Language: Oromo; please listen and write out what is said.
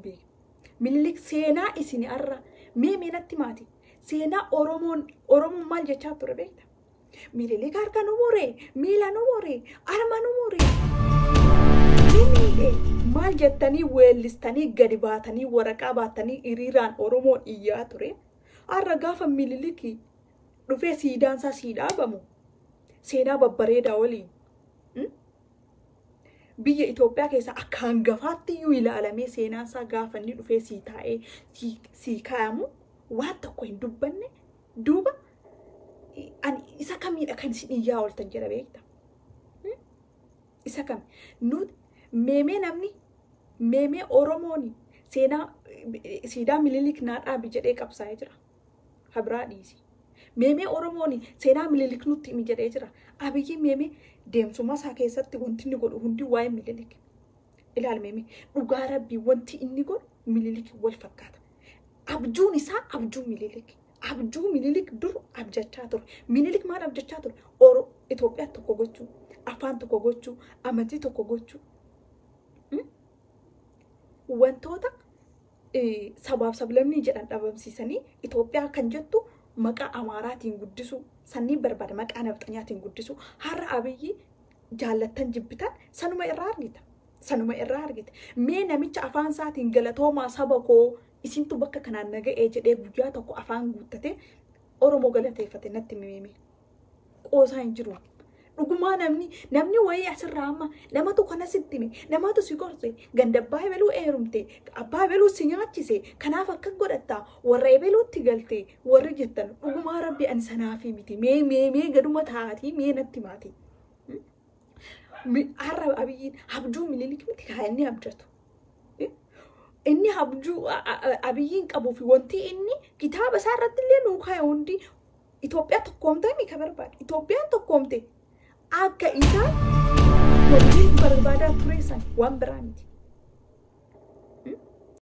Beekna. Minilik seenaa isin har'a mee natti maati. Seenaa Oromoon Oromoon maal jechaa ture beekta? Minilik harka nu mure, miila nu mure, harma nu mure. Nu miidhe maal jettanii weellistanii gadi baatanii waraqaa baatanii hiriiraan Oromoon iyyaa ture. Har'a gaafa Minilik dhufee siidaansaa sii dhaabamu seenaa babbareedaa waliin biyya Itoophiyaa keessa akka hangafaatti iyyuu ilaalamee seenaan isaa gaafa inni dhufee sii taa'ee sii kaayamu waan tokko hin dubbanne. Duuba ani isa kamiidha kan isin iyyaa ooltan jedha beekta. Isa kami? Nu meemee namni meemee Oromoon seenaa siidaa Minilik naa dhaabi jedhee qabsaa'ee jira. Habiraa dhiisi. Meemee Oromoon seenaa Minilik nutti himi jedhee jira. Abiyyi meemee deemsuma isaa keessatti wanti inni godhu hundi waa'ee Minilik. Ilaal meemee, dhugaa rabbii wanti inni godhu Minilik wal fakkaata. Abjuun isaa abjuu Minilik. Abjuu Minilik dur abjachaa ture. Minilik maal abjachaa ture? Oro Itoophiyaa tokko gochuu, afaan tokko gochuu, amantii tokko gochuu. Wantoota sabaaf sablammii jedhan dhabamsiisanii Itoophiyaa kan jettu maqaa Amaaraatiin guddisuu sanniin barbaada, maqaa nafxanyaatiin guddisuu. Har'a Abiyyi jaallattan jibbitan sanuma irraa argita. Sanuma irraa argita. Mee namicha afaan isaatiin "Galatoomaa saba koo, isintu bakka kanaan na ga'ee" jedhee guyyaa tokko afaan guuttatee Oromoo galateeffate natti mimime. Qoosaa hin jiru. Dhugumaa namni wayii asirraa amma namatu kana sitti hime, namatu si gorse, ganda abbaa ebeluu eerumte, abbaa ebeluu si nyaachise, kanaaf akka godhatta, warra ebeluutti galte warri jettan, dhugumaa rabbi ani sanaafi miti. Mee gaduma taatii mee natti maati. Har'a Abiyyiin abjuu Minilik miti kaa inni abjatu. Inni abjuu Abiyyiin qabuu fi wanti inni kitaaba isaa irratti illee nuu kaa'e hundi Itoophiyaa tokkoomtee mi ka barbaade. Itoophiyaan tokkoomte akka isaan waliin barbaadaa ture san waan biraa miti.